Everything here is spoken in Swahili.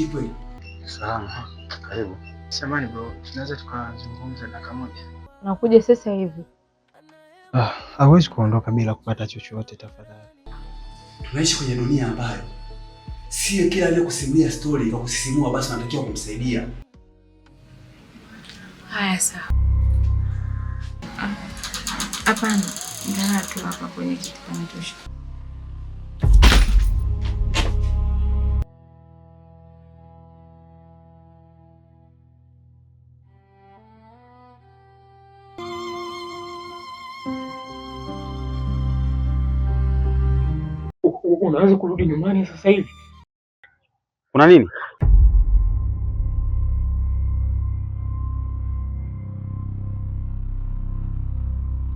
Vipi? Salama. Karibu. Samahani bro, tunaweza tukazungumza dakika moja? Nakuja sasa hivi. Ah, hawezi kuondoka bila kupata chochote tafadhali. Tunaishi kwenye dunia ambayo sio kila anayekusimulia story kwa kusisimua basi unatakiwa kumsaidia. Haya, sawa. Hapana, ngalaa tu hapa kwenye kiti panatosha. Unaweza kurudi nyumbani sasa hivi? Kuna nini?